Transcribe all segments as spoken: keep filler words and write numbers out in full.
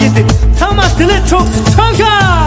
ཡིན་ཏེ། ཚང་མ་བདེ་ལེགས་གྲོགས་སུ་ཆོག་ཤ།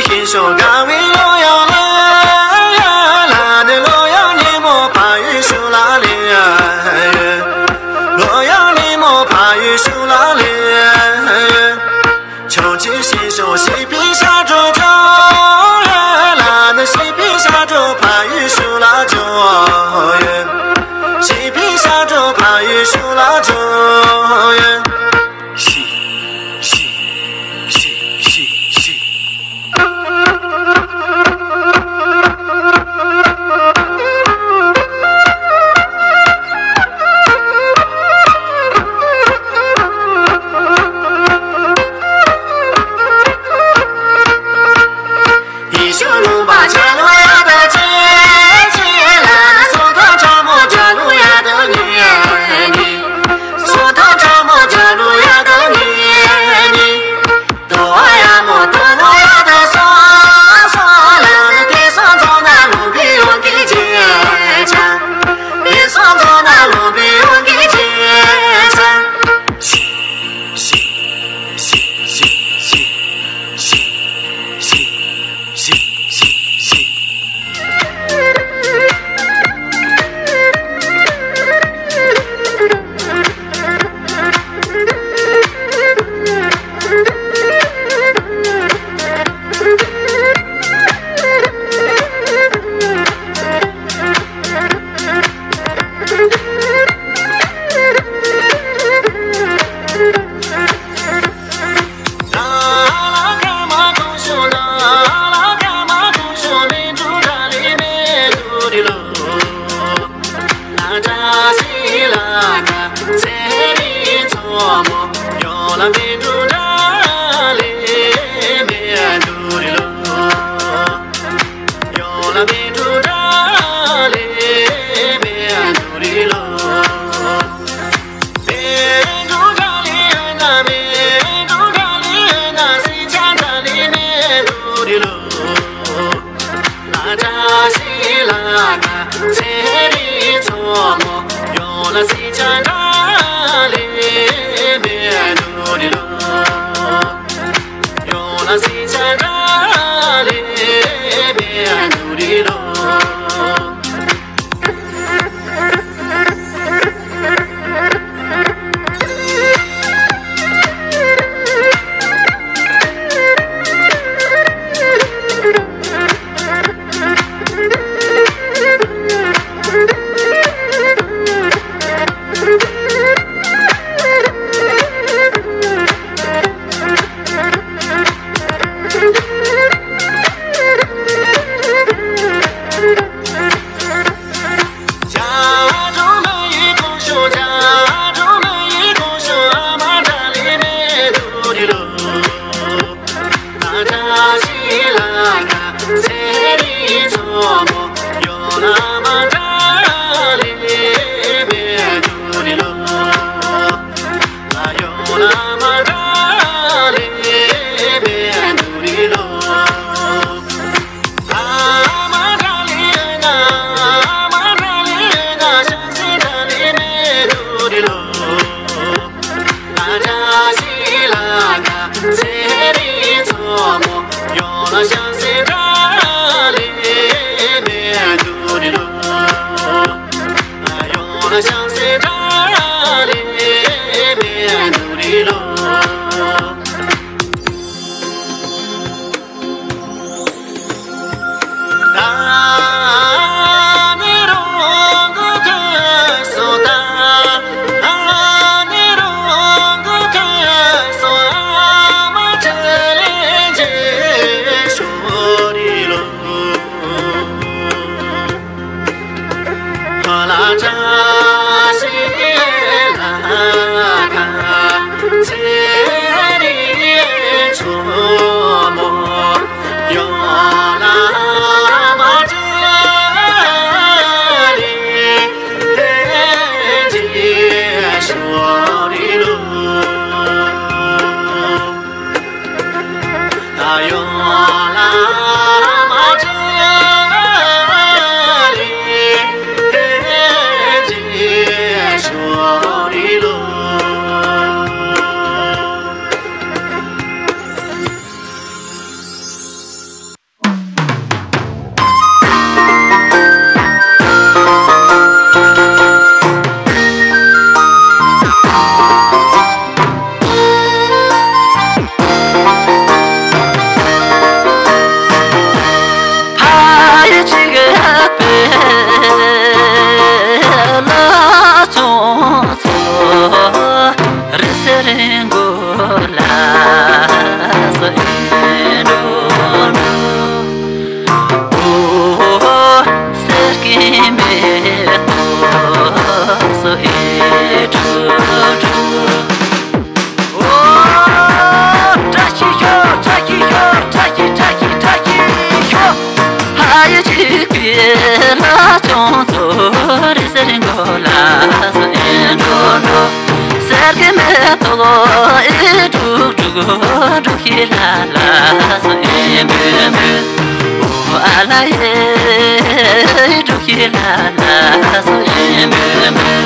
ཞིང་གཤེགས་དགའ་བའི་ཀློང་ཡངས་ལ། ལ་ནི་ཀློང་ཡངས་ཉིན་མོ་ཕ་ཡུལ་ཕྱོགས་ལ་ལེན། ཀློང་ཡངས་ཉིན་མོ་ཕ་ཡུལ་ཕྱོགས་ལ་ལེན། ཁྱོད་ཀྱི་ཞིང་གཤེགས་སྲིད་པའི་ཞབས་དྲུང་ཁྱོད། ལ་ནི་སྲིད་པའི་ཞབས་དྲུང་ཕ་ཡུལ་ཕྱོགས་ལ་འགྲོ། སྲིད་པའི་ཞབས་དྲུང་ཕ་ཡུལ་ཕྱོགས་ལ་འགྲོ། ཡེ་ཤེས་ལུང་པ་ཆ་ལུང་ཡ་དང་ཅན་ཅན་ལ་ནི་སོ་ཐམ་ཕྲ་མོ་ཆ་ལུང་ཡ་དང་ཉེ་ཉེ། སོ་ཐམ་ཕྲ་མོ་ཆ་ལུང་ཡ་དང་ཉེ་ཉེ། དོ་བ་ཡ་མོ་དོ་མོ་ཡ་དང་སོ་སོ་ལ་ནི་དེ་སོ་འཛོམས་ན་ལུང་པའི་ཡོན་གྱི་རྗེས་ཆ། དེ་སོ་འཛོམས་ན་ལུང་པའི་ཡོན་གྱི་རྗེས་ཆ། ཅིག་པའི་ལ་ཅུང་ཚོ་རི་སེར་མགོ་ལ་སོ་ཨེ་འགྲོ་འགྲོ། སེར་གི་མེ་ཏོག་ཨེ་དྲུག་དྲུག་དྲུག་ཤི་ལ་ལ་སོ་ཨེ་འབུ་འབུ། ཨོ་ཨ་ལ་ཡེ་དྲུག་ཤི་ལ་ལ་སོ་ཨེ་འབུ་འབུ།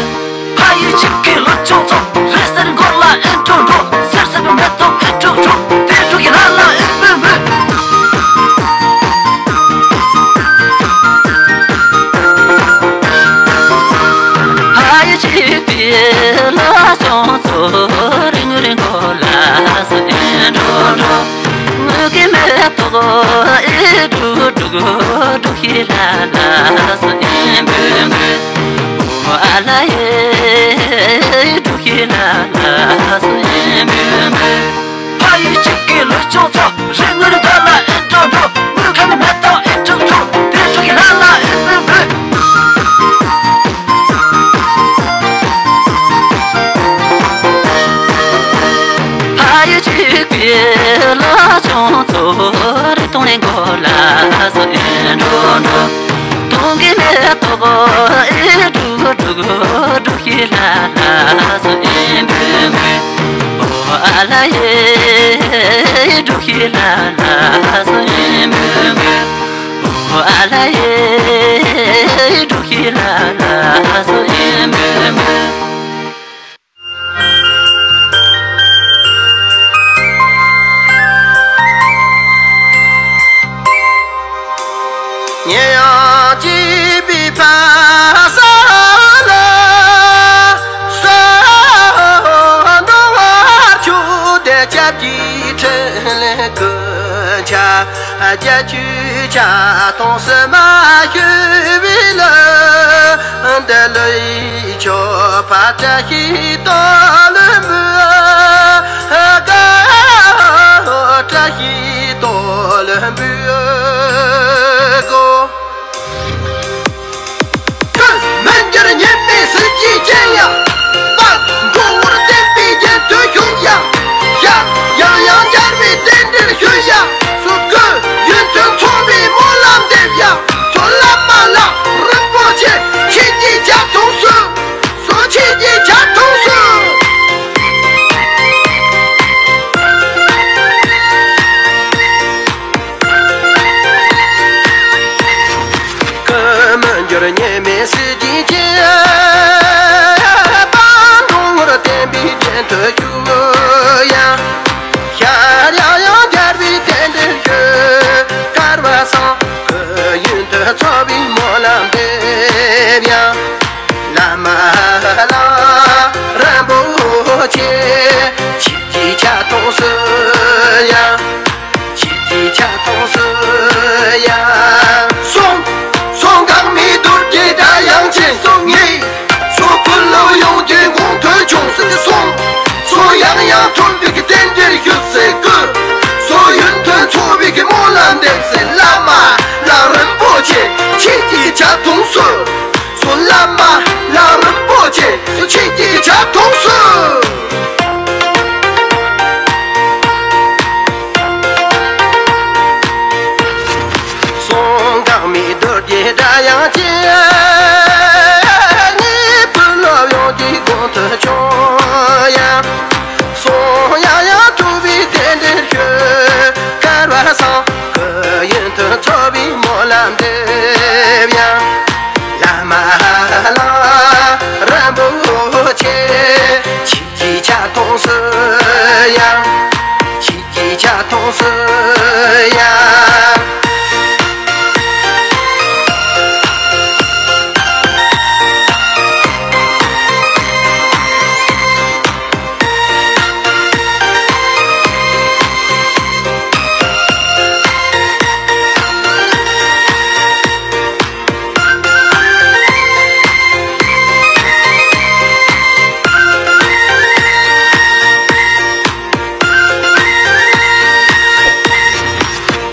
ཕ་ཡུལ་གཅིག་གི་ལོ་ཆུང་ཚོ་རི་སེར་མགོ་ལ་ཨེ་འགྲོ་འགྲོ། སེར་སེར་མེ་ཏོག་ཨེ་དྲུག་དྲུག་དེ་དྲུག་གི་ལ་ལ་ཨེ་འབུ་འབུ། ཕ་ཡུལ་གཅིག་པའི་ལོ་ཆུང་ཚོ་རི་ངུ་རི་མགོ་ལ་སོ་ཨེ་འགྲོ་འགྲོ། ངུ་གི་མེ་ཏོག་ཨེ་དྲུག་དྲུག་དྲུག་ཤི་ལ་ལ་སོ་ཨེ་འབུ་འབུ། ཨོ་ཨ་ལ་ཡེ་དྲུག་ཤི་ལ་ལ་སོ་ཨེ་འབུ་འབུ། ཕ་ཡུལ་གཅིག་གི་ལོ་ཆུང་ཚོ་རི་ངུ་རི་མགོ་ལ་ཨེ་འགྲོ་འགྲོ། ངུ་གི་མེ་ཏོག་ཨེ་དྲུག་དྲུག་དེ་དྲུག་གི་ལ་ལ་ཨེ་འབུ་འབུ། ཕ་ཡུལ་གཅིག་པའི་ལོ་ཆུང་ཚོ་རི་དུང་རི་མགོ་ལ་སོ་ཨེ་འགྲོ་འགྲོ། དུང་གི་མེ་ཏོག་ཨེ་དྲུག་དྲུག་དྲུག་ཤི་ལ་ལ་སོ་ཨེ་འབུ་འབུ། ཨོ་ཨ་ལ་ཡེ་དྲུག་ཤི་ལ་ལ་སོ་ཨེ་འབུ་འབུ། ཨོ་ཨ་ལ་ཡེ་དྲུག་ཤི་ལ་ལ་སོ་ཨེ་འབུ་འབུ། ཉེ་ཡང་སྐྱིད་པའི་ཕ་ས་ལ་ས་ནོ་བ་ཆུ་དེ་ཅབ་ཀྱི་ཁྲི་ལེན་ཀུན་ཆ་རྒྱ་ཆུ་ཆ་ཐོང་སི་མ་ཞུ་བི་ལ། འདི་ལོ་ཡི་ཆོ་ཕ་བཀྲ་ཤིས་དོ་ལུ་མུ་ག་བཀྲ་ཤིས་དོ་ལུ་མུ་གོ། ཀུན་མི་འགྱུར་ཉི་མའི་སྲིད་ཀྱི་རྒྱན་ཡ། དཔལ་འགྲོ་བར་བསྟན་པའི་རྒྱན་དུ་བཞུགས་ཡ། ཡང་ཡང་ཡང་རྒྱལ་བའི་རྟེན་འབྲེལ་ཞུ་ཡ། སུ་ཀུན་ཡུན་དུ་འཚོ་བའི་སྨོན་ལམ་འདེབས་ཡ། སོ་བླ་མ་ལགས་རིན་པོ་ཆེ་ཁྱེད་ཀྱི་ཕྱག་མཐོང་སུ། སོ་ཁྱེད་ཀྱི་ཕྱག་མཐོང་སུ། ཀུན་མི་འགྱུར་ཉི་མའི་སྲིད་ཀྱི་རྒྱན། དཔལ་འབྲོང་ངུར་བསྟན་པའི་རྒྱན་དུ་བཞུགས་ཡ། ཤར་ཡང་ཡང་རྒྱལ་བའི་རྟེན་འབྲེལ་ཞུ། དཀར་བ་བསང་ཡུན་དུ་འཚོ་བའི་སྨོན་ལམ་འདེབས་ཡ། བླ་མ་ལགས་རིན་པོ་ཆེ་ཁྱེད་ཀྱི་ཕྱག་མཐོང་སུ་ཡ། ཁྱེད་ཀྱི་ཕྱག་མཐོང་སུ་ཡ། སོང་སོང་འགག་མེད་རྡོ་རྗེ་སྒྲ་དབྱངས་ཅན་སོང་ངེ། སོ་ཀུན་སློབ་ཡོངས་ཀྱི་དགོངས་དོན་ཆོག་སེ་སོང་། སོ་ཡང་ཡང་ཐོན་པའི་རྟེན་འབྲེལ་ཞུ་སེ་ཀུན། སོ་ཡུན་ཐུང་འཚོ་བའི་སྨོན་ལམ་འདེབས་སེ་བླ་མ་ལགས་རིན་པོ་ཆེ་ཁྱེད་ཀྱི་ཕྱག་མཐོང་སུ། སོ་བླ་མ་ལགས་རིན་པོ་ཆེ་སོ་ཁྱེད་ཀྱི་ཕྱག་མཐོང་སུ། སོང་འགག་མེད་རྡོ་རྗེ་སྒྲ་དབྱངས་ཅན། ཉིད་ཀུན་སློབ་ཡོངས་ཀྱི་དགོངས་དོན་ཆོག་ཡ། སོང་ཡང་ཡང་ཐུབ་པའི་རྟེན་འབྲེལ་ཞུ། དཀར་བ་བསང་ཡུན་དུ་འཚོ་བའི་སྨོན་ལམ་འདེབས་ཡ། བླ་མ་ལགས་རིན་པོ་ཆེ་ཁྱེད་ཀྱི་ཕྱག་མཐོང་སུ་ཡ། ཁྱེད་ཀྱི་ཕྱག་མཐོང་སུ་ཡ།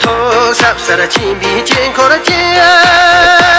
ཐོག་ཟབ་སར་ཕྱིན་པའི་དཀྱིལ་འཁོར་ཅན།